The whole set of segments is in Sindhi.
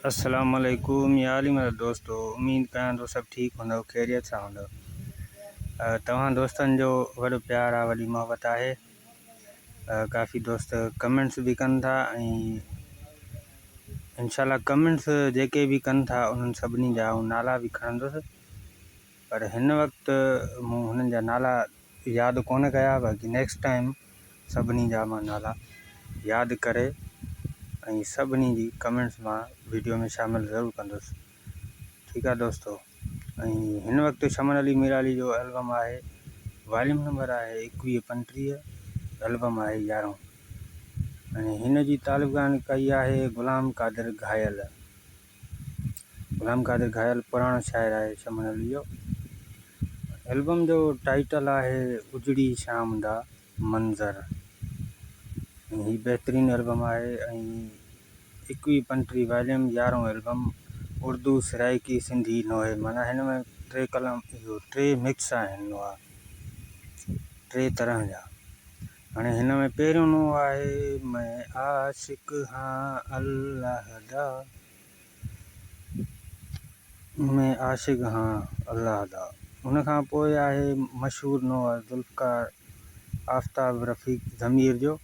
السلام عليڪم يا علي مدد دوستو اميد ڪيان ٿو سڀ ٺيڪ هوندو خيريت سان هوندو توهان دوستن جو وڏو پيار آ وڏي محبت آهي ڪافي دوست ڪمينٽس به ڪن ٿا ۽ انشاء الله ڪمينٽس جيڪي به ڪن ٿا انهن سڀني جا آئون نالا به کڻندس پر هن وقت مون هنن جا نالا ياد ڪونه ڪيا باقي نيڪسٽ ٽائيم سڀني جا مان نالا ياد ڪري ۽ سڀني جي ڪمينٽس مان ويڊيو ۾ شامل ضرور ڪندس ٺيڪ آ دوستو ۽ هن وقت شمن علي ميرالي جو البم آهي واليوم نمبر آهي ايڪويهه پنٽيهه البم آهي يارهون ۽ هن جي طالب گان ڪئي آهي غلام قادر گهايل غلام قادر گهايل پراڻو شاعر آهي شمن علي جو البم جو ٽائيٽل آهي اجڙي شام دا منظر ۽ هي بهترين البم آهي ۽ ايڪويهه پنٽيهه واليوم يارهون البم اردو سرائيڪي سنڌي نوحي معنيٰ هن ۾ ٽي ڪلام اهو ٽي مڪس آهن نوحا ٽي طرح جا هاڻي هن ۾ پهريون نوحو آهي مين عاشق هان الله دا مين عاشق هان الله دا ان کان پوء آهي مشهور نوحه ذوالفقار آفتاب رفيق ضمير جو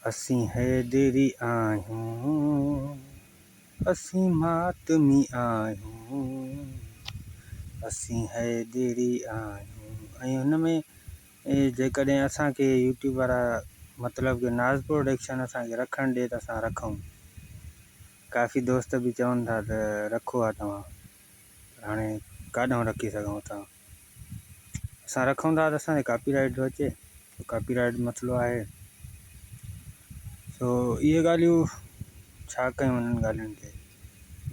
اسين حيدري آهيون اسين ماتمي آهيون اسين حيدري آهيون ۽ هن ۾ جيڪڏهن اسان کي يوٽيوب وارا مطلب ڪي ناز پروڊڪشن اسان کي رکڻ ڏي ته اسان رکون ڪافي دوست به چون ٿا ته رکو ها توهان پر هاڻي ڪاڏهون رکي سگهون اسان اسان رکون ٿا ته اسان کي ڪاپي رائيٽ ٿو اچي ڪاپي رائيٽ مسئلو آهي سو اهي ڳالهيون ڇا ڪيون انهن ڳالهين کي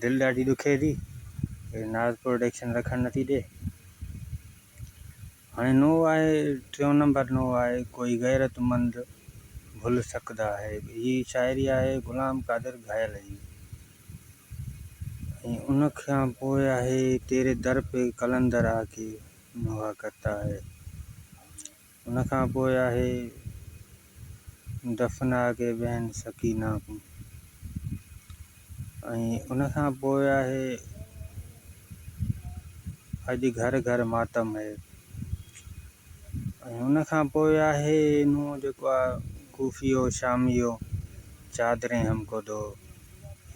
دل ڏاڍي ڏکي ٿي ناز پروڊڪشن رکڻ نٿي ڏي هاڻي نوح آهي ٽيون نمبر نوح آهي ڪوئي غيرت مند ڀل سڪدا آهي هي شاعري آهي غلام قادر گهايل جي ۽ ان کان پوء آهي تيري در پي قلندر آ ڪي نوحا ڪرتا هي ان کان پوء آهي دفنا ڪي بهن سڪينا ڪو ۽ ان کان پوء آهي اڄ گهر گهر ماتم هي ۽ ان کان پوء آهي نون جيڪو آهي ڪوفيو شاميو چادرين هم ڪو دو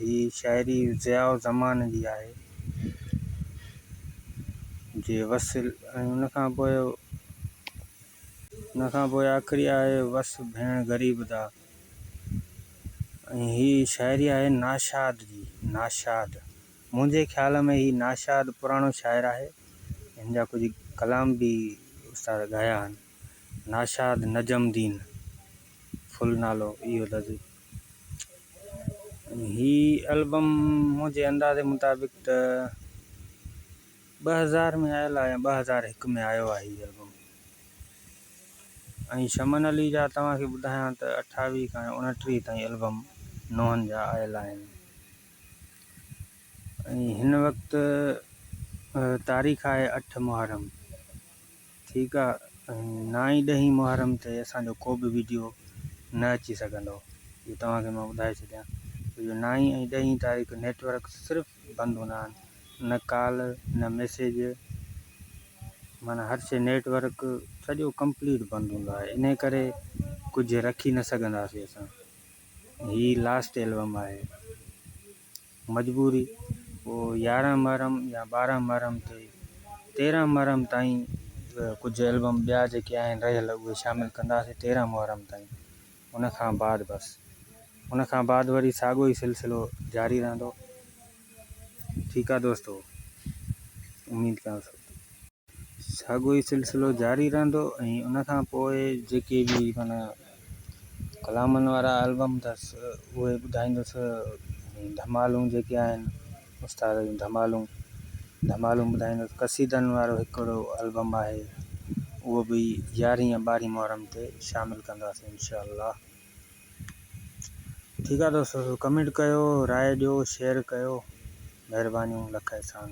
هي شاعري ضياء زمان جي آهي جي وصل ۽ ان کان پوء ان کان پوء آخري آهي وس ڀيڻ غريب دا ۽ هي شاعري آهي ناشاد جي، ناشاد منهنجي خيال ۾ هي ناشاد پراڻو شاعر آهي هن جا ڪجهه ڪلام به استاد ڳايا آهن ناشاد نجم الدين فل نالو اهو اٿس ۽ هي البم منهنجي اندازي مطابق ته 2000 ۾ آيل آهي يا 2001 ۾ آيو آهي هي البم. ۽ شمن علي جا توهان کي ٻڌايان ته اٺاويهه کان اڻٽيهه تائين البم نوحن جا آيل آهن ۽ هن وقت تاريخ آهي اٺ محرم ٺيڪ آ ۽ نائين ڏهين محرم تي اسان جو ڪو به ويڊيو نه اچي سگهندو اهو توهان کي مان ٻڌائي ڇڏيان ڇو جو نائين ۽ ڏهين تاريخ نيٽورڪ صرف بند هوندا آهن نه ڪال نه ميسيج معنيٰ هر شي نيٽ ورڪ سڄو ڪمپليٽ بند هوندو آهي انهي ڪري ڪجهه رکي نه سگهنداسي اسان هي لاسٽ البم آهي مجبوري پوء يارهن محرم يا ٻارهن محرم تي تيرهن محرم تائين ڪجهه البم ٻيا جيڪي آهن رهيل اهي شامل ڪنداسي تيرهن محرم تائين ان کان بعد بس ان کان بعد وري ساڳو ئي سلسلو جاري رهندو ٺيڪ آ دوستو اميد ڪيان ٿو ساڳو ئي سلسلو جاري رهندو ۽ ان کان پوء جيڪي به معنيٰ ڪلامن وارا البم اٿس اهي ٻڌائيندس ۽ ڌمالون جيڪي آهن استاد جون ڌمالون ڌمالون ٻڌائيندس قصيدن وارو هڪڙو البم آهي اهو به يارهين يا ٻارهين محرم تي شامل ڪنداسين انشاء الله ٺيڪ آ دوستو ڪمينٽ ڪيو راء ڏيو شيئر ڪيو مهربانيون لک احسان.